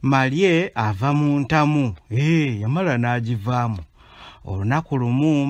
Malye ava mu ntamu, yamala n'agivaamu. Olunaku lumu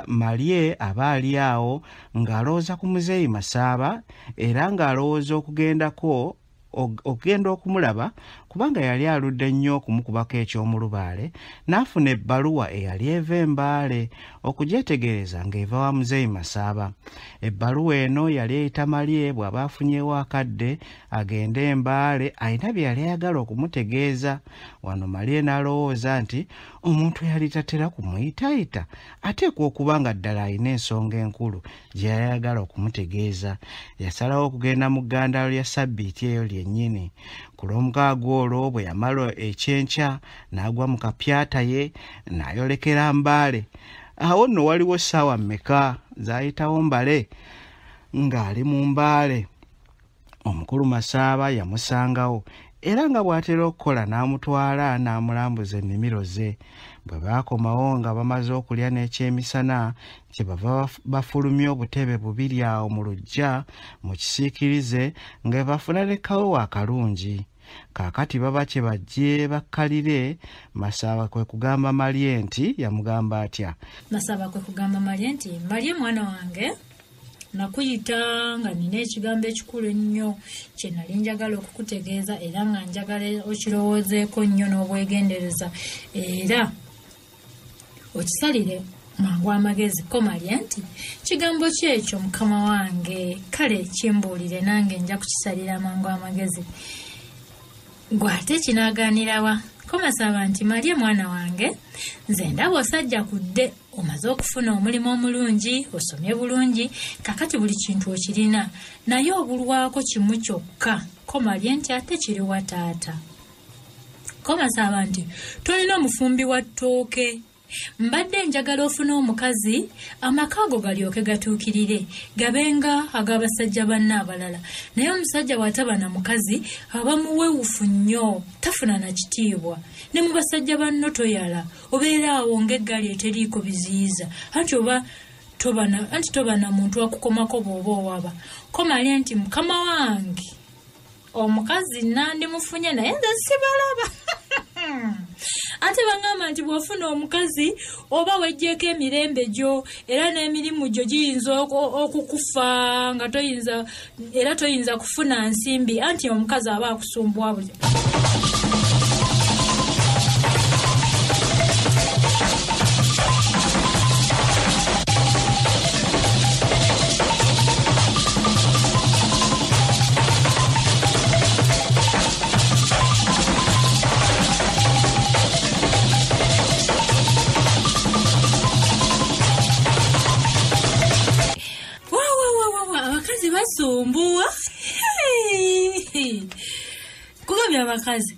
Malye aba ali awo ng'alowooza ku Muzeeyi Masaaba era ng'alowooza okugendako okugenda okumulaba kubanga yali aludde nnyo okumukubako eky'omulubaale, n'afuna ebbaluwa eyali eva e Mbaale okugyetegereza ng'eva wa Muzeeyi Masaaba. Ebbaluwa eno yali eyita Malye bw'aba afunyeewo akadde agende e Mbaale alina bye yali ayagala okumutegeeza. Wano Malye n'alowooza nti omuntu yali tatera kumuyitaayita ateekwa okuba nga ddala alina ensonga enkulu gye yali ayagala okumutegeeza. Yasalawo okugenda mu ggandalo lya ssabbiiti eyo lyennyini. Ku Lwomukaaga olwo bwe yamala ekyenkya n'agwa mu kapyata ye n'ayolekera Mbaale. Awo nno waliwo ssaawa mmeka zaayitawo Mbale ng'ali mu Mbaale. Omukulu Masaaba yamusangawo era nga bw'atera okukola n'amutwala n'amulambuza ennimiro ze. Bwe baakomawo nga bamaze okulya n'ekyemisana, kye bava bafulumya obutebe bubiri awo mu luggya mu kisiikirize nga bafuna ne kawewo akalungi. Kaakati baba kye bajje bakkalire, Masaaba kwe kugamba Malye nti yamugamba atya? Masaaba kwe kugamba Malye nti, Malye mwana wange, nakuyita nga nina ekigambo ekikulu ennyo kye nali njagala okukutegeeza era nga njagala okirowoozeeko nnyo n'obwegendereza era okisalire mangu amagezi. Ko Malye nti, kigambo ki ekyo mukama wange? Kale kimbuulire nange nja kukisalira mangu amagezi. Gwe ate kinaagaanirawa? Ko Masaaba nti, Malye mwana wange, nze ndaba osajja kudde, omaze okufuna omulimu omulungi, osomye bulungi, kakati buli kintu okirina, naye obulwako kimu kyokka. Ko Malye nti, ate kiriwa taata? Ko Masaaba nti, tolina omufumbi wa ttooke. Mbadde njagala ofune omukazi amaka ago galyoke gatuukirire gabenga ag'abasajja banne abalala, naye omusajja bw'ataba na mukazi aba muwewufu nnyo, tafuna na kitiibwa. Ne mu basajja banno toyala, obeera awo ng'eggaali eteriiko biziyiza, anti oba toba na muntu akukomako bw'oba owaba. Ko Malye nti, mukama wange, omukazi nandimufunye naye nze sibalaba. Ate bangamba nti bw'ofuna omukazi oba weggyeko emirembe gyo era n'emirimu gyo giyinza okukufa nga toyinza era toyinza kufuna nsimbi, anti omukazi aba akusumbuwa buli. Basumbuwa kugambye abakazi,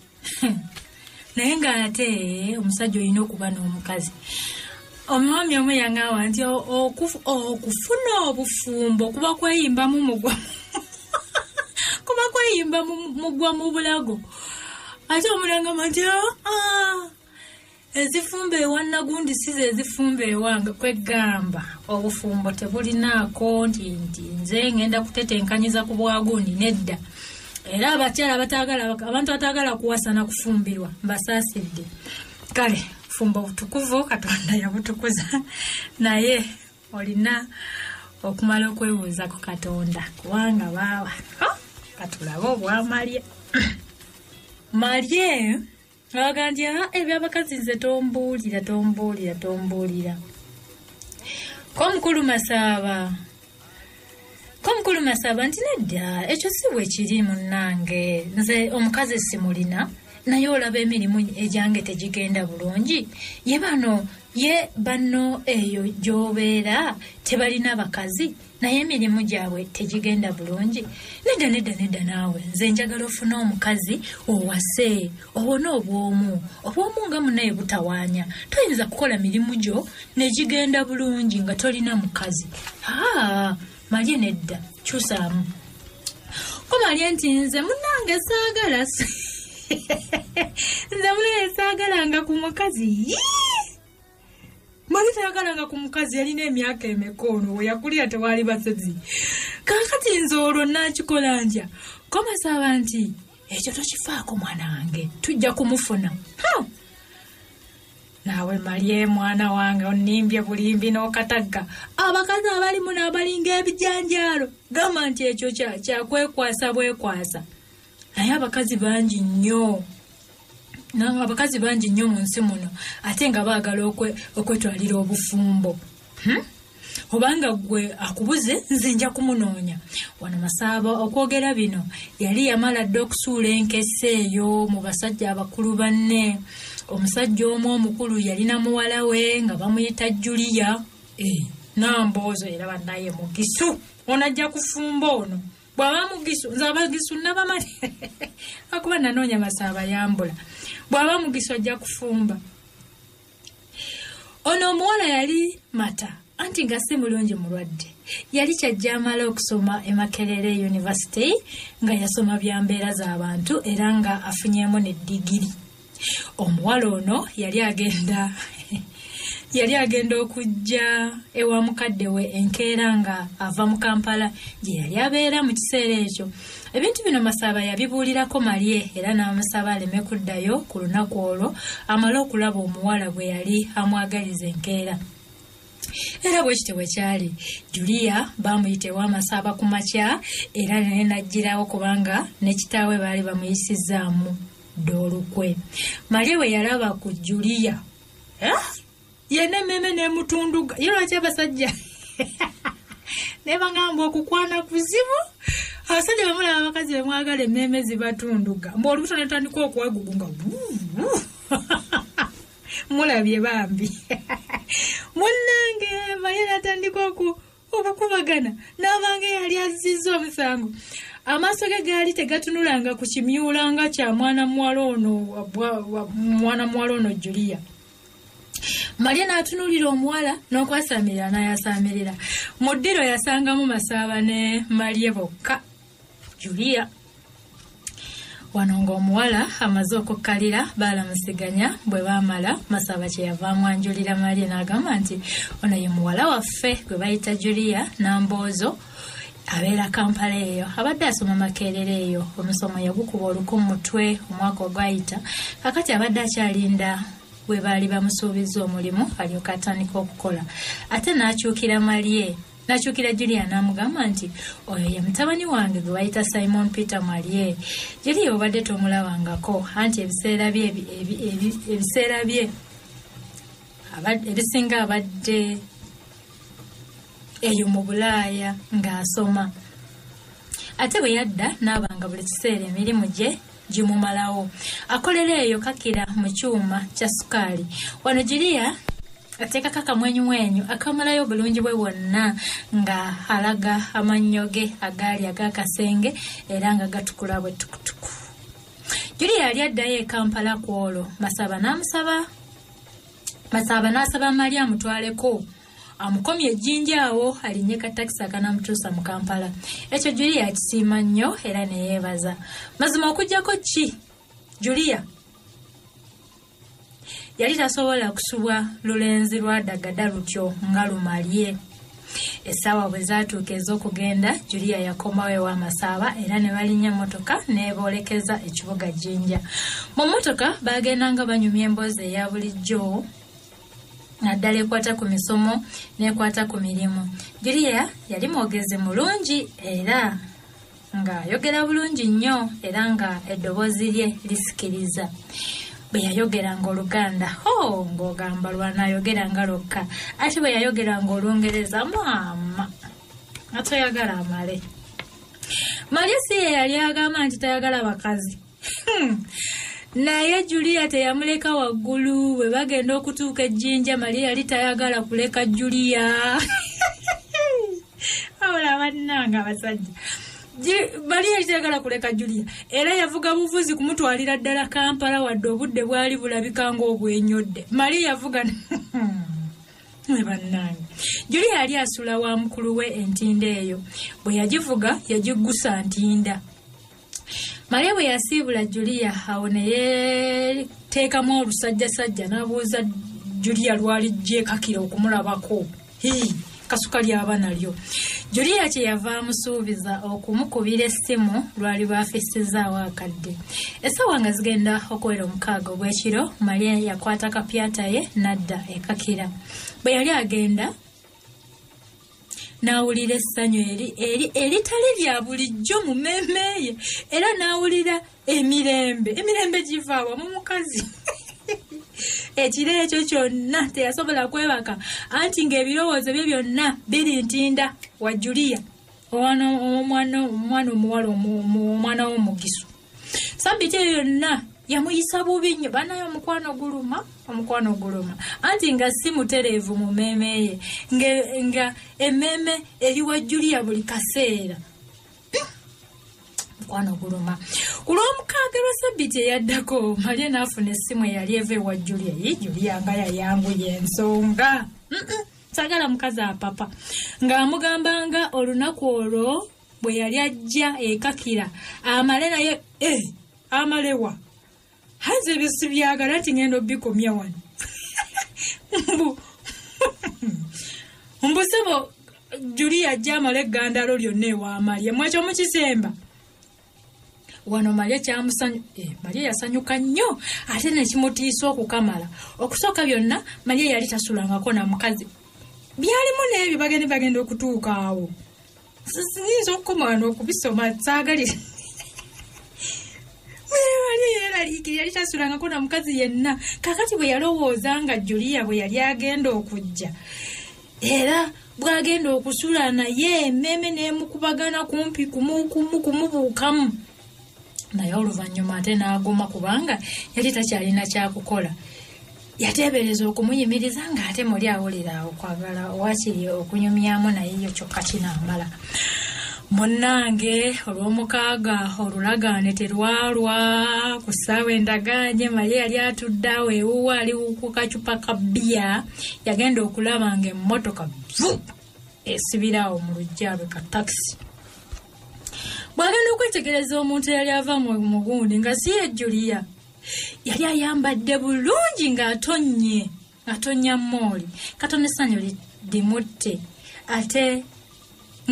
naye ng'ate omusajja olina okuba n'omukazi. Omwami omu yaŋŋamba nti okufuna obufumbo kuba kweyimbamu mugwa kuba kweyimba mugwa mu bulago. Ate omulangamba nti ezifumba ewa Nagundi si ze ezifumba ewange. Kwegamba obufumbo tebulinaako nti nze ngenda kutetenkanyiza ku bwagundi, nedda. Era abakyala abataagala, abantu abataagala kuwasa na kufumbirwa mbasaasidde. Kale fumbo butukuvu, Katonda yabutukuza, naye olina okumala okwebuuza ku Katonda kubanga baawa. Katulabe obwa Malye. Malye agamba nti, ebyabakazi nze tombuulira, tombuulira, tombuulira. Ko mukulu Masaaba nti, nedda, ekyo si bwe kiri munnange, nze omukazi simulina, naye olaba emirimu egyange tegigenda bulungi. Ye banno eyo gy'obeera tebalina bakazi, naye emirimu gyabwe tegigenda bulungi. Nedda, nedda, nedda, naawe nze njagala ofune omukazi owase owone obwomu. Obwomu nga munaye butawaanya, toyinza kukola mirimu gyo negigenda bulungi nga tolina mukazi. Malye nedda, kyusaamu. Ko Malye nti, nze munnange saagala, nze munaye saagalanga ku mukazi. Mali tayagalanga ku mukazi, yalina emyaka emeka ono we yakulira tewaali basezi. Kaakati nze olwo naakikola ntya? Ko Masaaba nti, Ekyo tokifaako mwana wange, tujja kumufuna. Naawe Malye mwana wange onnimbye bulimbi n'okatagga. Abakazi abali muno abalinga ebijanjaalo, gamba nti ekyo kyakwekwasa bwekwasa. Naye abakazi bangi nnyo, abakazi bangi nnyo mu nsi muno, ate nga baagala okwetwalira obufumbo. Obanga gwe akubuze nze nja kumunoonya. Wano Masaaba okwogera bino yali yamala dda okusuula enkese eyo mu basajja abakulu banne. Omusajja omu omukulu yalina muwala we nga bamuyita Julia. Namboozo era bannaye mugisu, ono ajja kufumba ono. Bw'aba mugisu, nze abagisu nabamanyi akuba nanoonya Masaaba yambula. Bw'aba mugisu ajja kufumba. Ono omuwala yali mata, anti nga si mulungi mulwadde. Yali kyajja amala okusoma e Makerere University, nga yasoma bya mbeera z'abantu era nga afunyeemu ne ddigiri. Omuwala ono yali agenda okujja ewa mukadde we enkeera nga ava mu Kampala gye yali abeera mu kiseera ekyo. Ebintu bino Masaaba yabibuulirako Malye era n'amusaba aleme kuddayo ku lunaku olwo amale okulaba omuwala bwe yali amwagaliza enkeera. Era bwe kityo bwe kyali. Julia baamuyita ewa Masaaba ku makya era naye n'aggyirawo kubanga ne kitaawe baali bamuyisizzaamu dda olukwe. Malye bwe yalaba ku Julia, yenna emmeme n'emutunduga. Ye lwaki abasajja ne bagamba okukwana kuzibu? Abasajja bwe mulaba abakazi be mwagala emmeme zibatunduga, mbu olubuto ne lutandika okwegugunga. Mulabye bambi. Munnange Malye n'atandika okukubagana n'abanga yali azzizza omusango. Amaaso ge gaali tegatunulanga ku kimyula nga kya mwana muwala ono Julia. Malye n'atunuulira omuwala n'okwasamirira n'ayasaamirira. Mu ddiro yasangamu Masaaba ne Malye bokka. Julia wano ng'omuwala amaze okukkalira baalamusiganya. Bwe baamala, Masaaba kye yava amwanjulira Malye n'agamba nti ono ye muwala waffe gwe bayita Julia Namboozo, abeera Kampala eyo, abadde asoma Makerere eyo. Omusomo yagukuba oluku mu mutwe omwaka ogwayita, kakati abadde akyalinda bwe baali bamusuubizza omulimu alyoke atandika okukola. Ate n'akyukira Malye, n'akyukira Julia n'amugamba nti oyo ye mutabani wange gwe bayita Simon Peter Malye. Julia obadde tomulabangako, anti ebiseera bye ebisinga abadde eyo mu Bulaaya ng'asoma. Ate bwe yadda n'abanga buli kiseera emirimu gye gimumalawo. Akolera eyo kakira mu kyuma kya sukaali. Wano Julia ateekako akamwenyumwenyu akamalayo obulungi bwe bwonna nga alaga amannyo ge agaali ag'akasenge era nga gatukula bwe tukutuku. Julia yali addayo e Kampala ku olwo. Masaaba n'asaba Malye amutwaleko amukomye ejjinja awo alinnye ka takisi akanamutuusa mu Kampala. Ekyo Julia akisiima nnyo era ne yeebaza. Mazima okuggyako ki Julia yali tasobola kusubwa lulenzi lwa ddagada lutyo nga lumalye. Essaawa bwe zaatuuka ez'okugenda, Julia yakomawo ewa Masaaba era ne balinnya emmotoka n'eboolekeza ekibuga Jinja. Mu mmotoka baagendanga banyumya emboozi eya bulijjo naddala ekwata ku misomo n'ekwata ku mirimu. Julia yali mwogezi mulungi era ng'ayogera bulungi nnyo era nga eddoboozi lye lisikiriza. Bwe yayogeranga Oluganda, ng'ogamba lw'anaayogeranga lwokka, ate bwe yayogeranga Olungereza, maama atoyagala amale. Malye si ye yali agamba nti tayagala bakazi. Naye Julia teyamuleka waggulu. Bwe bagenda okutuuka ejjinja, Malye yali tayagala kuleka Julia. Wabula bannange abasajja, Malye yali tayagala kuleka Julia era yavuga buvuzi kumutwalira ddala Kampala, wadde obudde bwali bulabika ng'obwenyodde. Malye yavuga bannange. Julia yali asula wa mukulu we entinda eyo. Bwe yagivuga yagiggusa ntinda. Malye bwe yasiibula Julia awo ne yeeteekamu olusajjasajja n'abuuza Julia lwali gyekakira okumulabako. Kasukali aba nalyo. Julia kye yava amusuubiza okumukubira essimu lwali lwafissizaawo akadde. Essaawa nga zigenda okuwera 6 ogw'ekiro, Maria yakwata kapyata ye n'adda ekakira. Bwe yali agenda n'awulira essanyu eritali lya bulijjo mu mmeeme ye, era n'awulira emirembe. Emirembe giva wa mu mukazi. Ekiro ekyo kyonna teyasobola kwebaka, anti ng'ebirowoozo bye byonna biri ntinda wa Julia, omwana omuwala, omwana w'omugisu. Sabbiiti eyo yonna yamuyisa bubi nnyo. Banaye omukwano guluma, omukwano guluma. Anti nga si mutereevu mu mmeeme ye, nga emmeeme eri wa Julia buli kaseera. Mukwano guluma. Ku lw'omukaaga lwa sabbiiti eyaddako, Maria n'afuna essimu eyali eva ewa Julia. Ye Julia nga yayanguye ensonga. Saagala mukazi apapa. Ng'amugambanga olunaku olwo bwe yali ajja ekakira amale naye amalewa. Hanze ebyo sibyagala nti ngenda obikomya wano. Mbu ssebo Julia ajja amale eggandalo lyonna ewa Maria. Mwekyo mukisemba. Wano Maria Maria yasanyuka nnyo ate ne kimutiisa okukamala. Okusooka byonna Maria yali tasulangako na mukazi. Byalimu n'ebyo bagenda okutuuka awo. Siyinza okukoma wano okubisoma saagalira. Maria yeeraliikirira yali tasulangako na mukazi yenna. Kaakati bwe yalowooza nga Julia bwe yali agenda okujja, era bw'agenda okusula naye emmeeme n'emukubagana kumpi kumubuukamu. Naye oluvannyuma ate n'aguma kubanga yali takyalina kyakukola. Yateebereza okumuyimiriza ng'ate muli awulira okwagala waakiri okunyumyamu naye yo kyokka kinaamala. Munnange olw'omukaaga olulagaane terwalwa. Ku ssaawa endagaanye Maria yali atudde awo ewuwe ali ku kacupa ka bbiya. Yagenda okulaba ng'emmotoka vu esibira awo mu luggya lwe ka takisi. Bw'agenda okwetegereza omuntu eyali ava mu mugundi nga si ye Julia. Yali ayambadde bulungi ng'atonnye, atonnya mooli. Katono essanyu limutte ate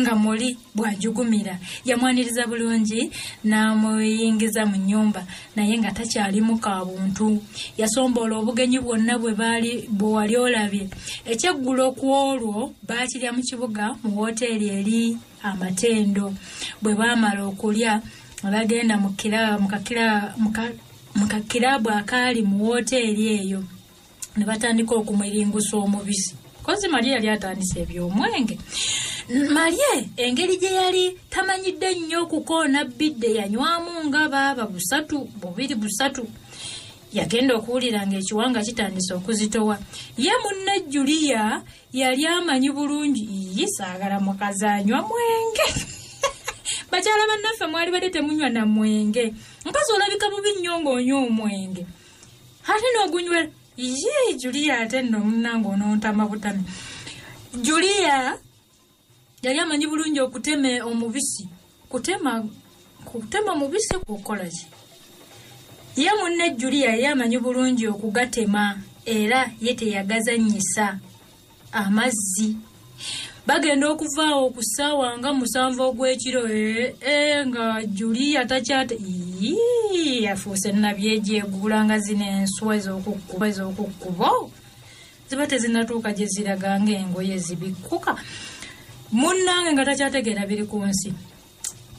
nga muli bw'ajugumira. Yamwaniriza bulungi n'amuyingiza mu nnyumba, naye nga takyalimu ka buntu. Yasomboola obugenyi bwonna bwe wali olabye. Ekyeggulo ku olwo baakirya mu kibuga mu wooteeri eri Amatendo. Bwe baamala okulya bagenda mu kakiraabu akaali mu wooteeri eyo ne batandika okumwiringusa omubisi. Kozi Maria yali atandise eby'omwenge. Maria engeri gye yali tamanyidde nnyo okukoona bbidde, yanywamu nga baaba busatu bubiri busatu. Yagenda okuwulira ng'ekiwanga kitandise okuzitowa. Ye munne Julia yali amanyi bulungi, iyi saagala mukazi anywa mwenge. Bakyala bannaffe mwali badde temunywa na mwenge. Mukazi olabika bubi nnyo ng'onywa omwenge. Ate n'ogunywera. Ye Julia ate nno munnange onontama butami. Julia yali amanyi bulungi okutema omubisi. Kutema mubisi kukola ki? Ye munne Julia yali amanyi bulungi okugatema, era ye teyagazannyisa amazzi. Bagenda okuvaawo ku ssaawa nga 7 ogw'ekiro, nga Julia takyate. Afuuse nnabyegyegula nga zino enswa ez'okukkubo ziba tezinnatuuka gye ziraga ng'engoye zibikkuka. Munnange nga takyategeera biri ku nsi.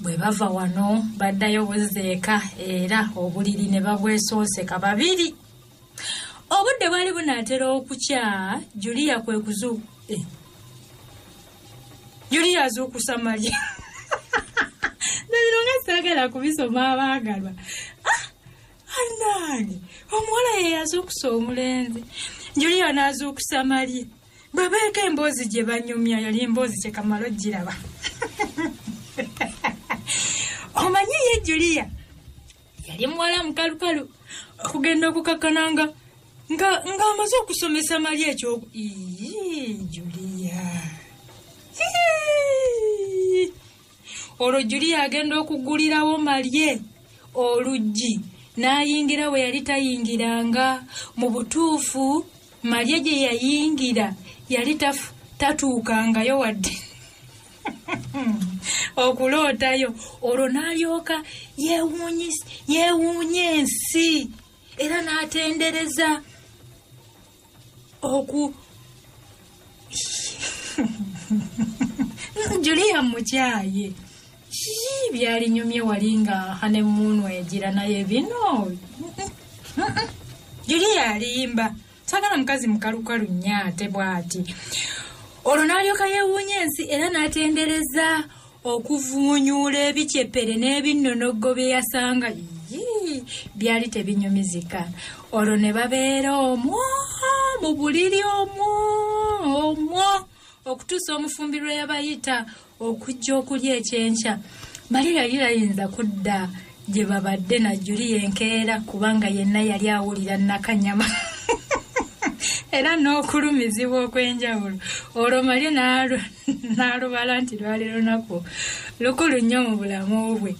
Bwe bava wano baddayo buzzeeka, era obuliri ne babwesonseka babiri. Obudde bwali bunaatera okukya, Julia kwe Julia azuukusa Maria. Nabino nga saagala kubisoma abaagalwa. Anange omuwala ye yazuukusa omulenzi, Julia n'azuukusa Maria. Bwe beeko emboozi gye banyumya, yali emboozi kye kamala ogiraba. Omanyi ye Julia yali muwala mukalukalu, okugenda okukakkana ng'amaze okusomesa Maria ekyo. Julia olwo Julia agenda okugulirawo Maria oluggi n'ayingira we yali tayingiranga. Mu butuufu Maria gye yayingira yali tatuukangayo wadde okulootayo. Olwo n'alyoka yeewuunya ensi era n'atendereza oku Julia mukyaye. Byalinyumye wali nga honeymoon egira, naye bino Julia alimba, sagala mukazi mukalukalu nnyo ate bw'ati. Olwo n'alyoka yeewuunya ensi era n'atendereza okuvuunyuula ebikyepere n'ebinnonogo bye yasanga. Byali tebinyumizika. Olwo ne babeera omwo mu buliri omwo okutuusa omufumbi lwe yabayita okujja okulya ekyenkya. Malye yali tayinza kudda gye babadde na Julia enkeera, kubanga yenna yali awulira nakanyama era n'okulumizibwa okw'enjawulo. Olwo Malye n'alubala nti lwali lunaku lukulu nnyo mu bulamu bwe.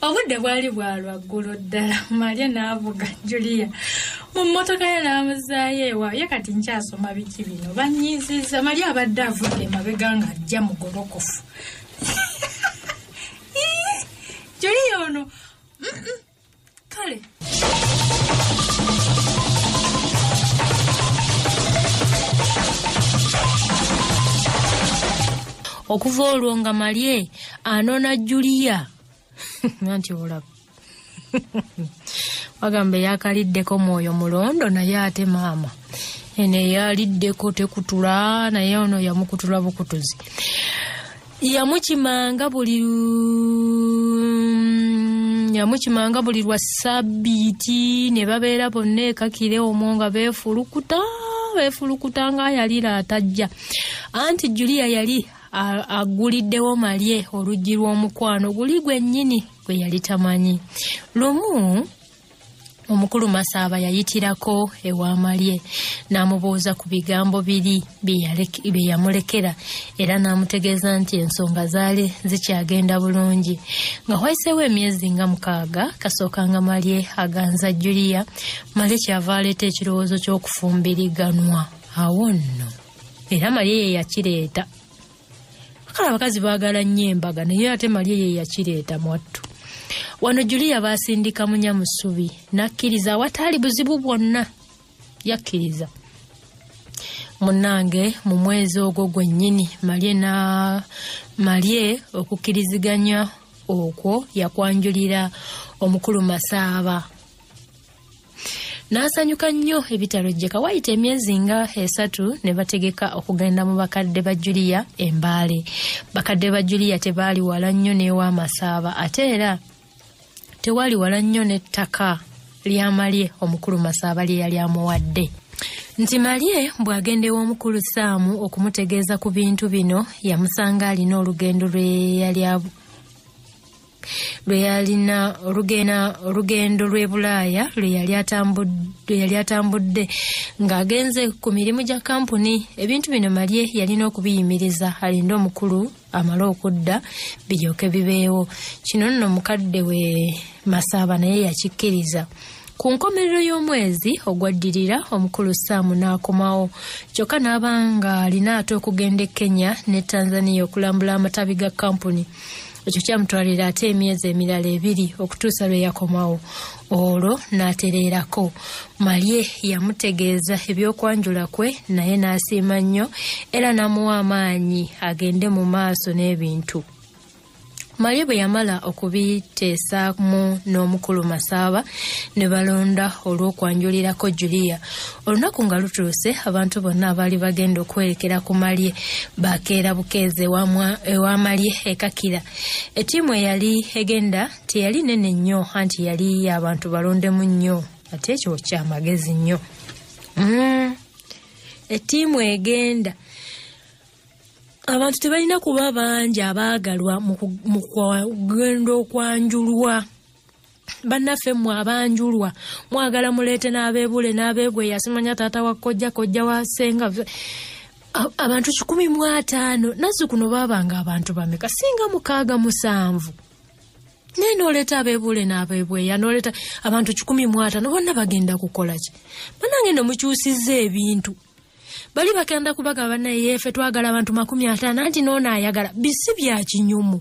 Obudde bwali bwa lwaggulo ddala. Malye n'avuga Julia mu mmotoka ye n'amuzaayo ewa ye. Kati nkyasoma biki bino banyiizizza. Malye abadde avudde emabega ng'ajja mugolokofu. Julia ono kale. Okuva olwo nga Malye anona Julia anti olaba bagamba yakaliddeko mwoyo mulondo, naye ate maama eno eyaliddeko tekutula, naye ono yamukutula bukutuzi. Yamukimanga buli lwa sabbiiti ne babeera bonna ekakire omwo nga beefulukuta nga yalira atajja. Anti Julia yali aguliddewo Malye oluggi lw'omukwano guli gwennyini gwe yali tamanyi. Lumu omukulu Masaaba yayitirako ewa Malye n'amubuuza ku bigambo biri bye yamulekera, era n'amutegeeza nti ensonga zaali zikyagenda bulungi. Nga wayiseewo emyezi nga 6 kasookanga Malye aganza Julia. Malye kyava aleeta ekirowoozo ky'okufumbiriganwa. Awo nno era Malye ye yakireeta. Kale abakazi baagala nnyo embaga, naye ate Malye ye yakireeta mwattu. Wano Julia baasindika Munyamusubi n'akkiriza awataali buzibu bwonna. Yakkiriza. Munnange mu mwezi ogwo gwennyini Malye okukkiriziganya okwo yakwanjulira omukulu Masaaba. N'asanyuka nnyo ebitalojjeka. Wayita emyezi nga 3 ne bategeka okugenda mu bakadde ba Julia e Mbale. Bakadde ba Julia tebaali wala nnyo n'ewa Masaaba, ate era tewali wala nnyo n'ettaka lya Malye omukulu Masaaba lye yali amuwadde. Nti Malye bw'agenda ew'omukulu Saamu okumutegeeza ku bintu bino, yamusanga alina olugendo olugendo lw'e Bulaaya lwe yali atambudde ng'agenze ku mirimu gya kampuni. Ebintu bino Malye yalina okubiyimiriza alinde omukulu amale okudda biryoke bibeewo. Kino nno mukadde we Masaaba naye yakikkiriza. Ku nkomerero y'omwezi ogwaddirira omukulu Saamu n'akomawo, kyokka n'aba nga alina ate okugenda e Kenya ne Tanzania okulambula amatabi ga kampuni. Ekyo kyamutwalira ate emyezi emirala 2 okutuusa lwe yakomawo. Olwo n'atereerako. Malye yamutegeeza eby'okwanjula kwe, naye n'asiima nnyo era n'amuwa amaanyi agende mu maaso n'ebintu. Malye bwe yamala okubiteesaamu n'omukulu Masaaba ne balonda olw'okwanjulirako Julia. Olunaku nga lutuuse, abantu bonna abaali bagenda okwerekera ku Malye bakeera bukeezi ewa Malye e Kakira. Ettiimu eyali egenda teyali nene nnyo, anti yali y'abantu balondemu nnyo, ate ekyo kyamagezi nnyo. Ettiimu egenda abantu tebalina kuba bangi abaagalwa mu kugenda okwanjulwa. Bannaffe mmwe abanjulwa mwagala muleete n'abeebule n'abeebwe, yasimanya taata wa kojja, kojja wa ssenga. Abantu 150 nazzi kuno baabanga abantu bameka? Singa 6 7. Naye n'oleeta abeebule n'abeebweya, n'oleeta abantu 150, bonna bagenda kukola ki? Bannange nno mukyusizza ebintu. Bali bagenda kubagamba naye ffe twagala abantu 50 anti n'ono ayagala bisi bya kinyumu.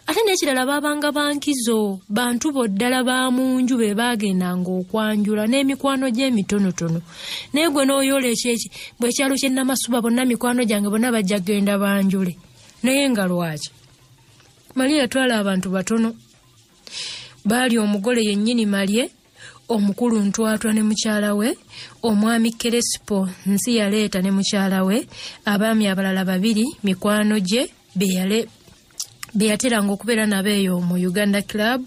Ate n'ekirala babanga bankizo bantu bo ddala ba mu nju be bagendanga okwanjula n'emikwano gy'emitonotono. Naye gwe n'oyola ekyeki bw'ekyalo ky'e Namasuba bonna mikwano gyange bonna bajja kugenda banjule. Naye nga lwaki? Malye yatwala abantu batono. Baali omugole yennyini Malye, omukulu Ntwatwa ne mukyala we, omwami Keresipo nsi yaleeta ne mukyala we, abaami abalala babiri mikwano gye be yateranga okubeera nabo eyo mu Uganda Club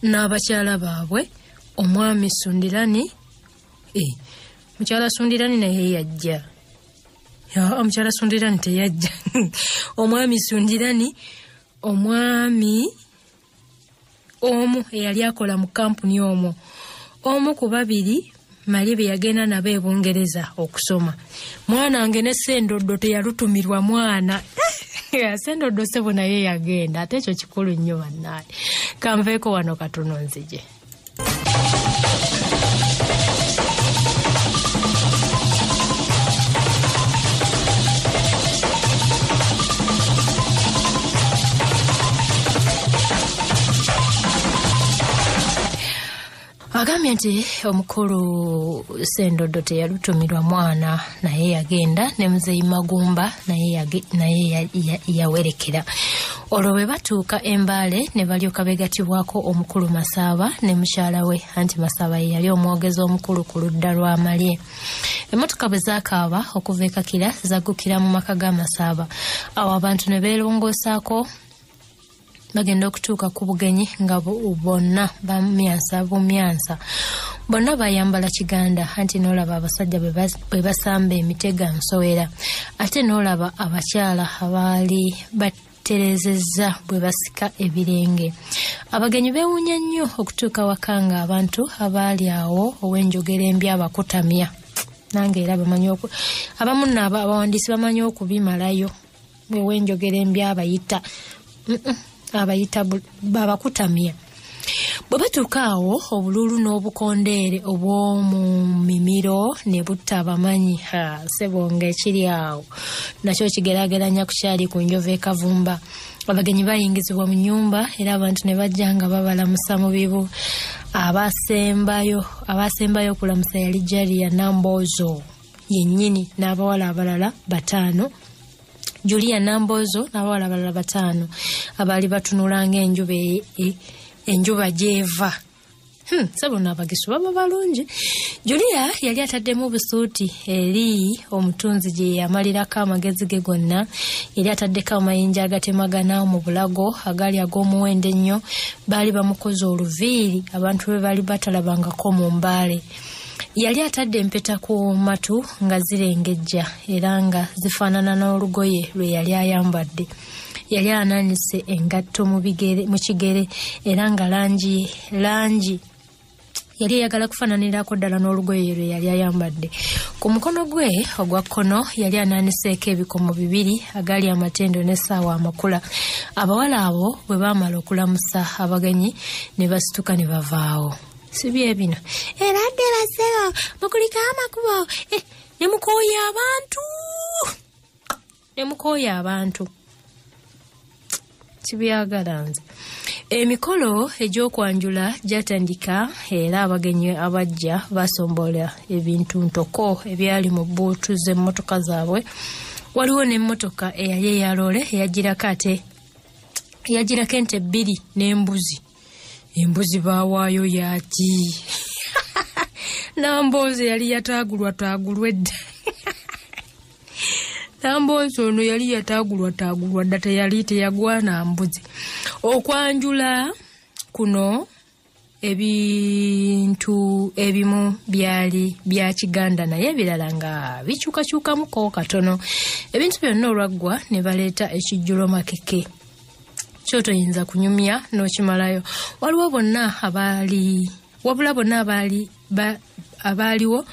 n'abakyala baabwe, omwami Sundirani, mukyala Sundirani naye yajja. Omukyala Sundirani teyajja. Omwami Sundirani, omwami omu eyali akola mu kampuni omwo, omu ku babiri Malye be yagenda nabo e Bungereza okusoma. Mwana wange ne Sendoddo teyalutumirwa mwana. Sendoddo ssebo naye yagenda, ate ekyo kikulu nnyo bannaaye. Kanveeko wano katono nzije. Agambye nti omukulu Sendoddo teyalutumirwa mwana naye yagenda, ne Muzeeyi Magumba naye yawerekera. Olwo bwe batuuka e Mbale ne balyoka beegattibwako omukulu Masaaba ne mukyala we, anti Masaaba ye yali omwogezi omukulu ku ludda lwa Malye. Emmotoka bwe zaakaaba okuva e Kakira zaggukira mu maka ga Masaaba. Awo abantu ne beerongoosaako bagenda okutuuka ku bugenyi nga bonna bamyansa bumyansa. Bonna bayambala kiganda, anti n'olaba abasajja bwe basamba emitega nsowera, ate n'olaba abakyala abaali baterezezza bwe basika ebirenge. Abagenyi beewuunya nnyo okutuuka waka nga abantu abaali awo ow'enjogera embi abakutamya. Nange era bamanyi abamu nno abawandiisi bamanyi okubimalayo, ow'enjogera embi abayita abayita babakutamya. Bwe batuuka awo obululu n'obukondeere obw'omu mimiro ne butta abamanyi. Ssebo ng'ekiri awo nakyo kigeraageranya ku kyali ku njovu e Kavumba. Abagenyi bayingizibwa mu nnyumba era abantu ne bajja nga babalamusa mu bibu. Abasembayo okulamusa yali Jalia Nambozo yennyini n'abawala abalala 5. Julia Nambozo n'abawala abalala 5 abaali batunula ng'enjuba enjuba gy'eva. Ssebo n'abagisu baba balungi. Julia yali ataddemu obusuuti eri omutunzi gye yamalirako amagezi ge gonna. Yali ataddeko amayinja agatemagana mu bulago agaali ag'omuwendo ennyo. Baali bamukoze oluviiri abantu be baali batalabangako mu Mbale. Yali atadde empeta ku matu nga zirengejja era nga zifaanana n'olugoye lwe yali ayambadde. Yali anaanise engatto mu kigere era nga langi yali eyagala kufaananirako ddala n'olugoye lwe yali ayambadde. Ku mukono gwe ogwa kkono yali anaaniseeko ebikomo 2 agaali amatendo n'essaawa amakula. Abawala abo bwe baamala okulamusa abagenyi ne basituka ne bavaawo. Si bye bino. Era ddala ssebo mukulika amakubo. Ne mukooya abantu. Ne mukooya abantu. Kibyagala nze. Emikolo egy'okwanjula gyatandika era abagenyi abajja basombola ebintu ntoko ebyali mu bbuutu z'emmotoka zaabwe. Waliwo n'emmotoka eyali eya loole eyagirako ente 2 n'embuzi. Embuzi baawaayo yaki. Namboozi yali yataagulwa edda. Namboozi ono yali yataagulwa dda, teyali teyagwana mbuzi. Okwanjula kuno ebintu ebimu byali bya kiganda naye ebirala nga bikyukakyukamuko katono. Ebintu byonna olwaggwa ne baleeta ekijjulo makeke. Kyotoyinza kunyumya n'okimalayo. Waliwo bonna wabula bonna abaaliwo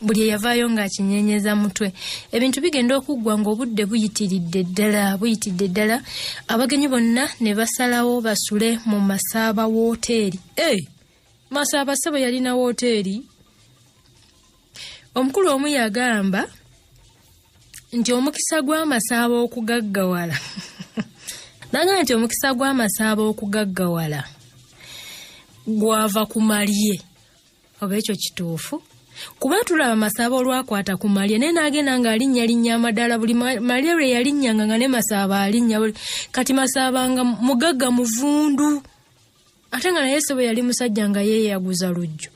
buli eyavaayo ng'akinyenyeza mutwe. Ebintu bigenda okuggwa ng'obudde buyitiridde ddala. Abagenyi bonna ne basalawo basule mu Masaaba wooteeri. Masaaba ssebo yalina wooteeri. Omukulu omu yagamba nti omukisa gw'amasaaba okugaggawala nagamba nti omukisa gw'amasaaba okugaggawala gwava ku Malye. Oba ekyo kituufu? Kuba tulaba Masaaba olwakwata ku Malye naye n'agenda ng'alinnyalinnya amadaala, buli Malye lwe yalinnyanga nga ne Masaaba alinnya. Kati Masaaba nga mugagga muvundu, ate nga naye ssebo yali musajja nga yeeyaguza lujjo.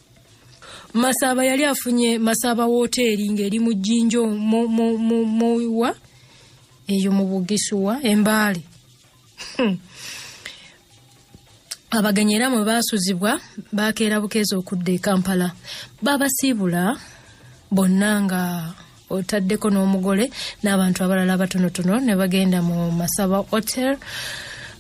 Masaaba yali afunye Masaaba woteeri ng'eri mu Jjinja muwa eyo mu Bugisuwa Embaale. Abagenyi era mwe baasuzibwa bakeera bukeezi okudda e Kampala. Babasiibula bonna nga otaddeko n'omugole n'abantu abalala abatonotono ne bagenda mu Masaba Hotel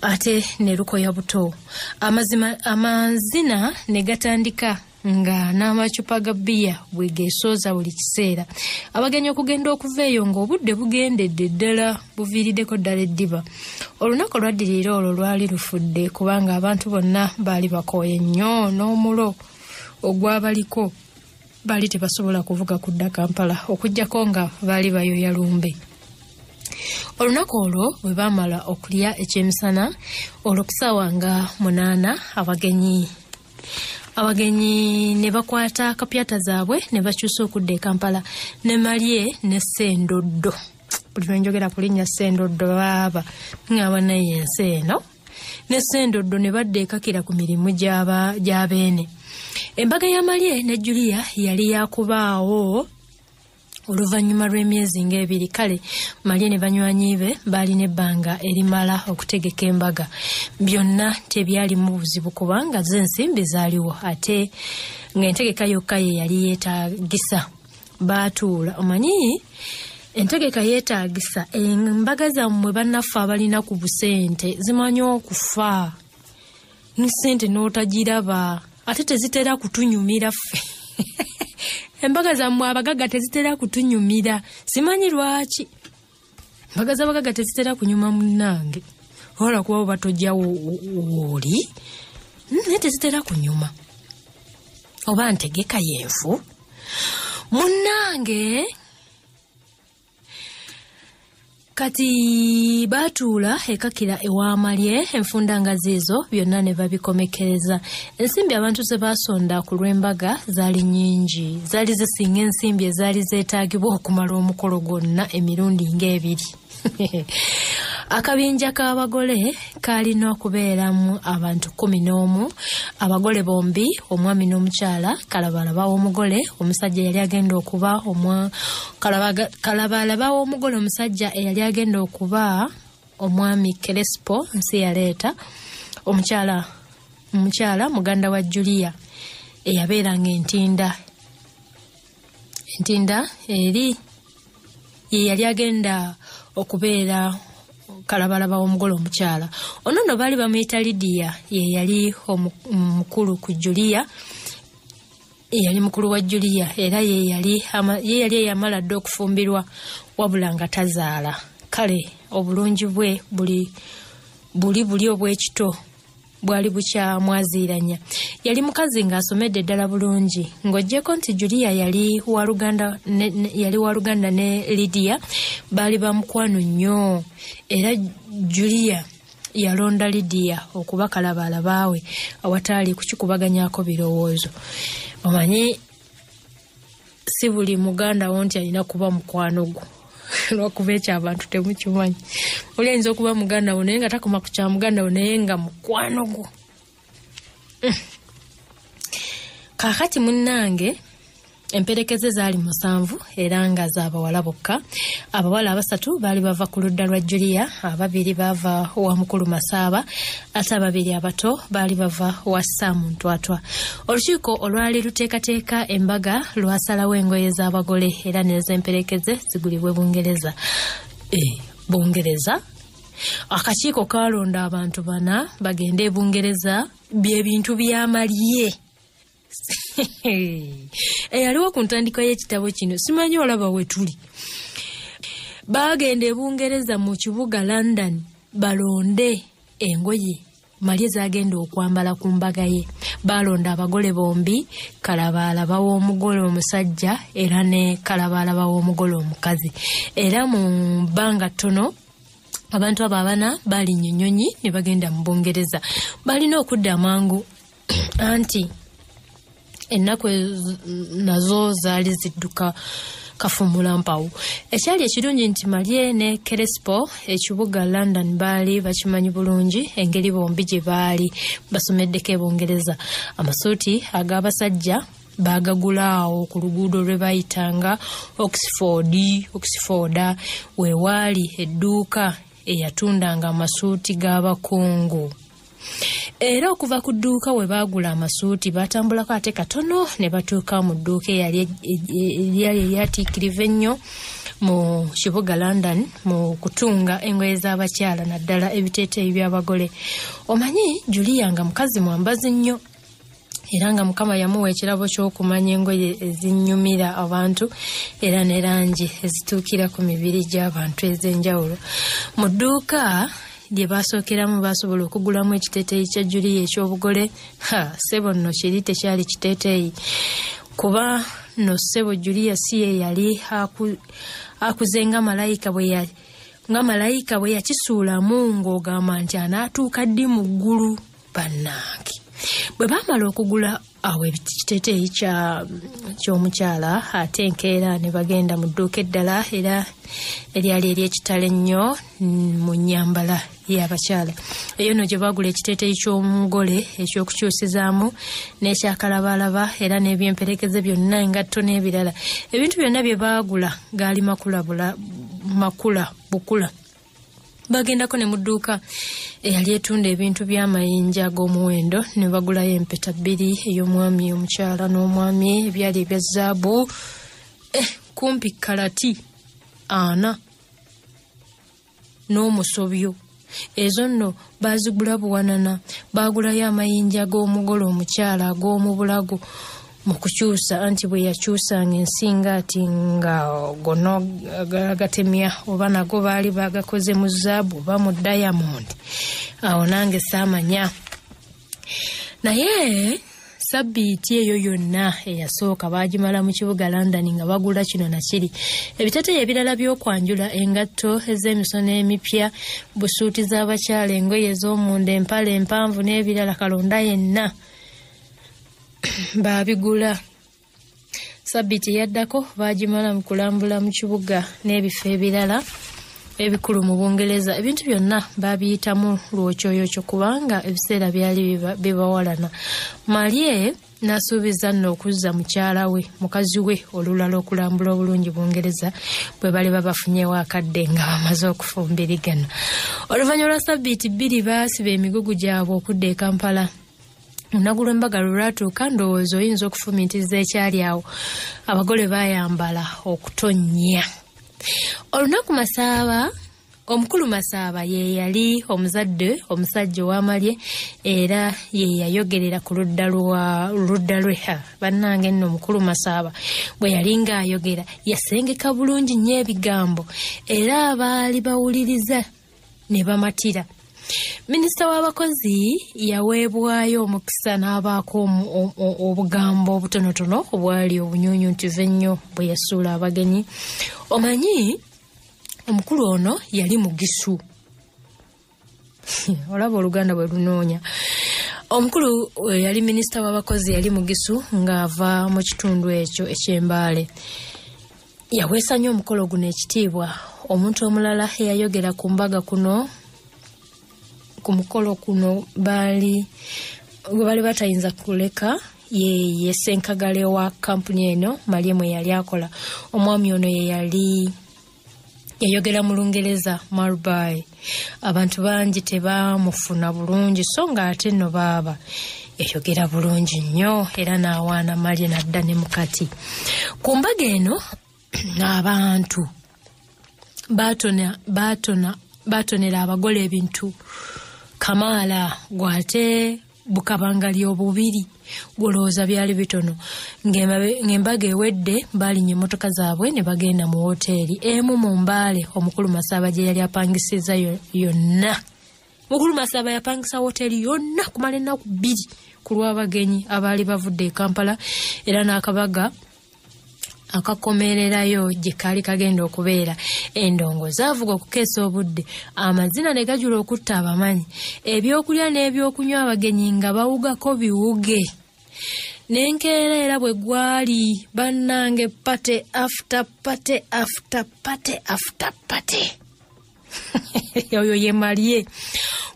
ate ne lukoya buto. Amazina ne gatandika nga n'amacupa ga bbiya bwe geesooza buli kiseera. Abagenyi okugenda okuva eyo ng'obudde bugendedde ddala, buviiriddeko ddala eddiba. Olunaku olwaddirira olwo lwali lufudde kubanga abantu bonna baali bakooye nnyo n'omulo ogwabaliko baali tebasobola kuvuga kudda Kampala okuggyako nga baali bayoya lumbe. Olunaku olwo bwe baamala okulya ekyemisana olwo ku ssaawa nga 8 abagenyi ne bakwata kapyata zaabwe ne bakyusa okudda e Kampala ne Malye ne Ssendoddo. Buli lwe njogera ku linnya Ssendoddo baaba ng'aba naye ensi eno. Ne Ssendoddo ne badda e Kakira ku mirimu gy'abeene. Embaga ya Malye ne Julia yali yakubaawo oluvannyuma lw'emyezi ng'ebiri. Kale Malye ne banywanyi be baalina ebbanga erimala okutegeka embaga. Byonna tebyalimu buzibu kubanga zo ensimbi zaaliwo ate ng'entegeka yokka ye yali yeetaagisa. Baatuula, omanyi entegeka yeetaagisa, embaga zammwe bannaffe abalina ku busente zimanyi okufa ne ssente n'otagiraba, ate tezitera kutunyumira ffe. Embaga zammwe abagagga tezitera kutunyumira, simanyi lwaki. Embaga z'abagagga tezitera kunyuma munnange, ola kuba oba tojja wooli, naye tezitera kunyuma. Oba ntegeka yenfu munnange. Kati baatuula e Kakira ewa Malye, enfunda nga ziizo byonna ne babikomekereza. Ensimbi abantu ze baasonda ku lw'embaga zaali nnyingi, zaali zisinga ensimbi ezaali zeetaagibwa okumala omukolo gwonna emirundi ng'ebiri. Akabinja k'abagole kaalina okubeeramu abantu 11, abagole bombi omwami n'omukyala, kalabalaba w'omugole omusajja eyali agenda okuba kalabalaba w'omugole omusajja eyali agenda okuba omwami Crespo nsi yaleeta, omukyala muganda wa Julia eyabeeranga Entinda eri ye yali agenda okubeera kalabalaba w'omugole omukyala. Ono nno baali bamuyita Lydia, ye yali omukulu ku Julia, eyali mukulu wa Julia, era ye yali eyamala dda okufumbirwa wabula nga tazaala. Kale obulungi bwe buli obw'ekito bwali bukyamwaziiranya. Yali mukazi ng'asomedde ddala bulungi, ng'oggyeko nti Julia yali waluganda ne Lydia, baali bamukwano nnyo, era Julia yalonda Lydia okuba kalabalabaawe awataali kukikubaganyaako birowoozo. Omanyi si buli muganda wo nti alina kuba mukwano gwo, lwakuba ekyo abantu temukimanyi. Oli ayinza okuba muganda wo naye nga takoma ku kya muganda wo naye nga mukwano gwo. Kaakati munnange emperekeze zaali 7 era nga z'abawala bokka. Abawala 3 baali bava ku ludda lwa Julia, 2 bava wa mukulu Masaaba, ate 2 abato baali bava wa Saamu Ntwatwa. Olukiiko olwali luteekateeka embaga lwasalawo engoye z'abagole era n'ez'emperekeze zigulibwe Bungereza. Bungereza? Akakiiko kalonda abantu 4 bagende e Bungereza by'ebintu by'amalye. Eyaliwo ku ntandikwa y'ekitabo kino, simanyi olaba we tuli. Baagenda e Bungereza mu kibuga London balonde engoye Malye zagenda okwambala ku mbaga ye. Balonda abagole bombi, kalabaalaba w'omugole omusajja era ne kalabaalaba w'omugole omukazi. Era mu bbanga ttono abantu abo abana balinnya ennyonyi ne bagenda mu Bungereza. Balina okudda amangu anti ennaku nazo zaali zidduka kafumula mpawu. Ekyali ekirungi nti Malye ne Crespo ekibuga London baali bakimanyi bulungi engeri bombi gye baali basomeddeko e Bungereza. Amasuuti ag'abasajja baagagula awo ku luguudo lwe bayitanga Oxford, wewaali edduuka eyatundanga amasuuti g'abakungu. Era okuva ku dduuka we baagula amasuuti batambulako ate katono ne batuuka mu dduuka eyali eryatiikirivu ennyo mu kibuga London mu kutunga engoye z'abakyala naddala ebiteeteeyi by'abagole. Omanyi Julia nga mukazi mwambazi nnyo era nga Mukama yamuwa ekirabo ky'okumanya engoye ezinyumira abantu era ne langi ezituukira ku mibiri gy'abantu ez'enjawulo. Mu dduuka lye basookeramu basobola okugulamu ekiteeteeyi kya Julia eky'obugole. Ha, ssebo nno kiri tekyali kiteeteeyi, kuba nno ssebo Julia si ye yali akuze nga malayika bwe yakisuulamu ng'ogamba nti anaatuuka ddi mu ggulu. Bannange bwe baamala okugula awo ekiteeteeyi ky'omukyala ate enkeera ne bagenda mu dduuka eddala era eryali ery'ekitalo ennyo mu nnyambala y'abakyala. Eyo nno gye baagula ekiteeteeyi ky'omugole eky'okukyusizaamu n'ekyakalabaalaba era n'ebyemperekeze byonna, engatto n'ebirala. Ebintu byonna bye baagula gaali makula bukula. Bagendako ne mu dduuka eyali etunda ebintu by'amayinja ag'omuwendo ne bagulayo empeta bbiri, ey'omwami omukyala n'omwami, ebyali ebya zaabu kumpi kalati 4 n'omusobyo. Ezo nno baazigula buwanana. Baagulayo amayinja g'omugole omukyala ag'omu bulago mu kukyusa, anti bwe yakyusanga ensinga ati nga gono agatemya oba nago baali bagakoze mu zaabu oba mu diamond. Awo nange saamanya. Naye sabbiiti eyo yonna eyasooka baagimala mu kibuga London nga bagula kino na kiri. Ebiteeteeyi ebirala by'okwanjula, engatto ez'emisono emipya, busuuti z'abakyala, engoye ez'omunda, empale empanvu n'ebirala kalonda yenna baabigula. Sabbiiti eyaddako baagimala mu kulambula mu kibuga n'ebifo ebirala ebikulu mu Bungereza. Ebintu byonna baabiyitamu lwokyoyokyo kubanga ebiseera byali bibawalana. Malye n'asuubiza nno okuzza mukyala we, mukazi we olulala okulambula obulungi Bungereza bwe baliba bafunyewo akadde nga bamaze okufumbirigana. Oluvannyuma lwa sabbiiti 2 baasiba emigugu gyabwe okudda e Kampala. Olunaku lw'embaga lwe lwatuuka, ndowooza oyinza okufumiitiriza ekyali awo. Abagole baayambala okutonnya. Olunaku Masaaba, omukulu Masaaba ye yali omuzadde omusajja ow'Amalye era ye yayogerera ku ludda lwe. Bannange nno omukulu Masaaba bwe yali ng'ayogera yasengeka bulungi nnyo ebigambo era abaali bawuliriza ne bamatira. Minisita w'abakozi yaweebwayo omukisa n'abaako obugambo obutonotono obwali obunyunyuntuvu ennyo bwe yasuula abagenyi. Omanyi omukulu ono yali mugisu. Olaba Oluganda bwe lunoonya. Omukulu yali minisita w'abakozi yali mugisu ng'ava mu kitundu ekyo eky'Embaale. Yaweesa nnyo omukolo guno ekitiibwa. Omuntu omulala eyayogera ku mbaga kuno, ku mukolo kuno baali batayinza kuleka ye ssenkagale wa kampuni eno Malye mwe yali akola. Omwami ono ye yali yayogera mu Lungereza Marbai. Abantu bangi tebamufuna bulungi, so nga ate nno baaba yayogera bulungi nnyo era n'awaana Malye n'adda ne mukati. Ku mbaga eno abantu baatonera abagole ebintu kamaala, gwate bukabangali obubiri gwolowooza byali bitono. Ng'embaga ewedde baalinnya emmotoka zaabwe ne bagenda mu woteeri emu mu Mbaale omukulu Masaaba gye yali apangisizza yonna Mukulu Masaba yapangisa woteri yonna kumala ennaku 2 ku lw'abagenyi abaali bavudde e Kampala, era n'akabaga akakomererayo gye kaali kagenda okubeera. Endongo zaavuga okukeesa obudde, amazina ne gajula okutta abamanyi, ebyokulya n'ebyokunywa abagenyi nga bawugako biwuge. N'enkeera era bwe gwali, bannange, party after party after party after party. Oyo ye Malye.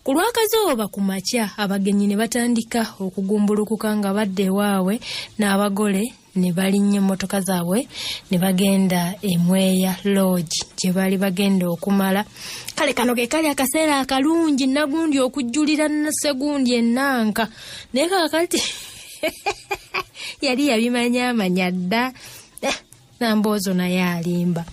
Ku lwakazooba ku makya abagenyi ne batandika okugumbulukuka nga badda ewaabwe, n'abagole ne balinnya emmotoka zaabwe ne bagenda e Mweya Lodge gye baali bagenda okumala. Kale kano ke kali akaseera akalungi Nagundi okujjulira Ssegundi ennanka, naye kaakati yali yabimanya amanya dda. Namboozo naye alimba.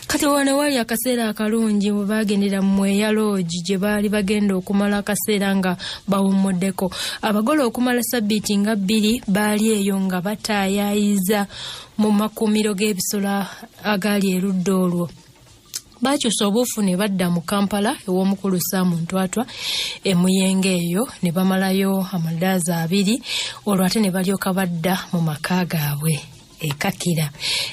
Kati wano wali akaseera akalungi bwe bagendera mu Mweya Lodge gye baali bagenda okumala akaseera nga bawummuddeko. Abagole okumala sabbiiti nga 2 baali eyo nga bataayayiza mu makuumiro g'ebisolo agaali erudda olwo. Bakyusa obuufu ne badda mu Kampala ew'omukulu Sam Ntwatwa e Muyenga eyo ne bamalayo amadaazi 2, olwo ate ne balyoka badda mu maka gaabwe e Kakira.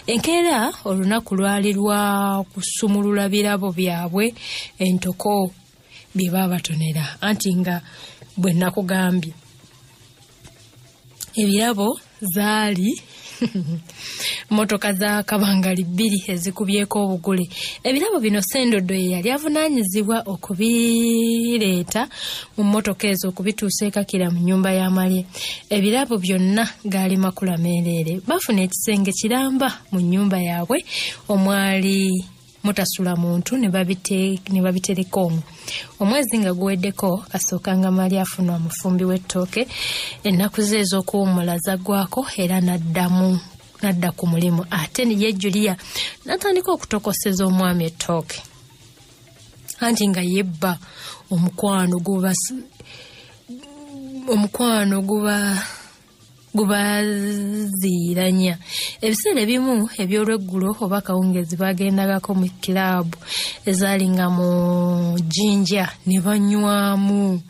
Enkeera olunaku lwali lwa kusumulula birabo byabwe entoko bye baabatonera, anti nga bwe nakugambye ebirabo zaali motoka za kabangali 2 ezikubyeko obugule. Ebirabo bino Ssendodo ye yali avunaanyizibwa okubireeta mu mmotoka ezo okubituusa e Kakira mu nnyumba ya Malye. Ebirabo byonna gaali makula meereere. Baafuna ekisenge kiramba mu nnyumba yaabwe omwali mutasula muntu ne babitereka omwo. Omwezi nga guweddeko kasookanga Malye afuna omufumbi w'ettooke. Ennaku ze ez'okuwummula zaggwako era n'adda ku mulimu. Ate ye Julia n'atandika okutokoseza omwami ettooke, anti nga yebba omukwano gubaziiranya. Ebiseera ebimu eby'olweggulo oba akawungeezi bagendagako mu kiraabu ezaali nga mu Jinja ne banywamu.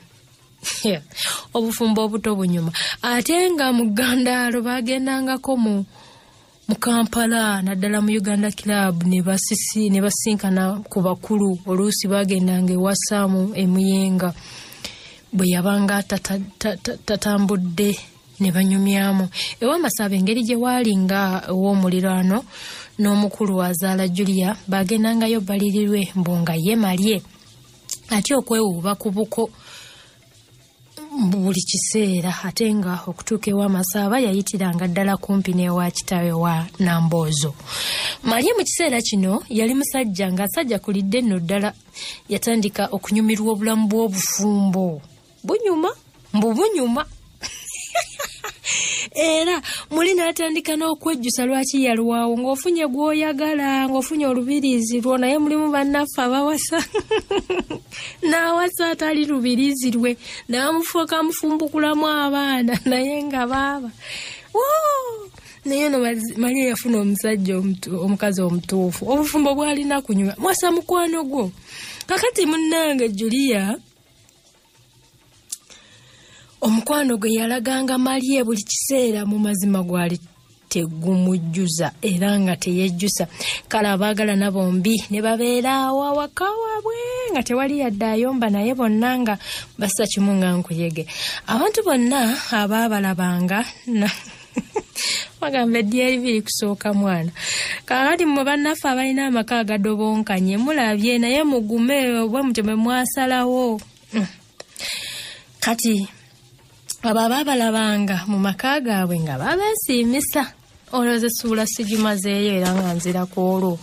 Obufumbo obuto bunyuma. Ate nga mu Ggandaalo bagendangako mu Kampala naddala mu Uganda Club ne basinkana ku bakulu. Oluusi bagendanga ewa Saamu e Muyenga bwe yabanga tatambudde ne banyumyamu. Ewa Masaba engeri gye waali nga ow'omuliraano n'omukulu azaala Julia bagendangayo balirirwe mbu nga ye Malye atya okwewuuba ku buko buli kiseera, ate nga okutuuka ewa Masaba yayitiranga ddala kumpi n'ewa kitaawe wa Namboozo. Malye mu kiseera kino yali musajja ng'asajja kulidde nno ddala. Yatandika okunyumirwa obulamu bw'obufumbo. Bunyuma mbu bunyuma. Era muli n'atandika n'okwejjusa lwaki yalwawo, ng'ofunye gw'oyagala, ng'ofunye olubirizi lwo, naye mulimu bannaffe abawasa n'awasa atali lubirizi lwe, n'amufuuka amufumbukulamu abaana naye nga baaba. Naye no Malye yafuna omusajja omukazi omutuufu, obufumbo bwalina kunyuma. Mwasa mukwano gwo. Kakati munnange Julia omukwano gwe yalaganga Malye buli kiseera mu mazima gwali tegumujjuza era nga teyejjusa. Kale abaagalana bombi ne babeera awo awaka waabwe nga tewali yadde ayomba, naye bonna nga bassa kimu nga nkuyege. Abantu bonna abaabalabanga bagamba eddyeri biri kusooka mwana. Kaakati mmwe bannaffe abalina amaka agadobonkanye mulabye, naye mugume bwe mutyo bwe mwasalawo. Kati abo abaabalabanga mu maka gaabwe nga babeesiimisa. Olowooza essuula sigimazeeyo era nga nzira ku olwo.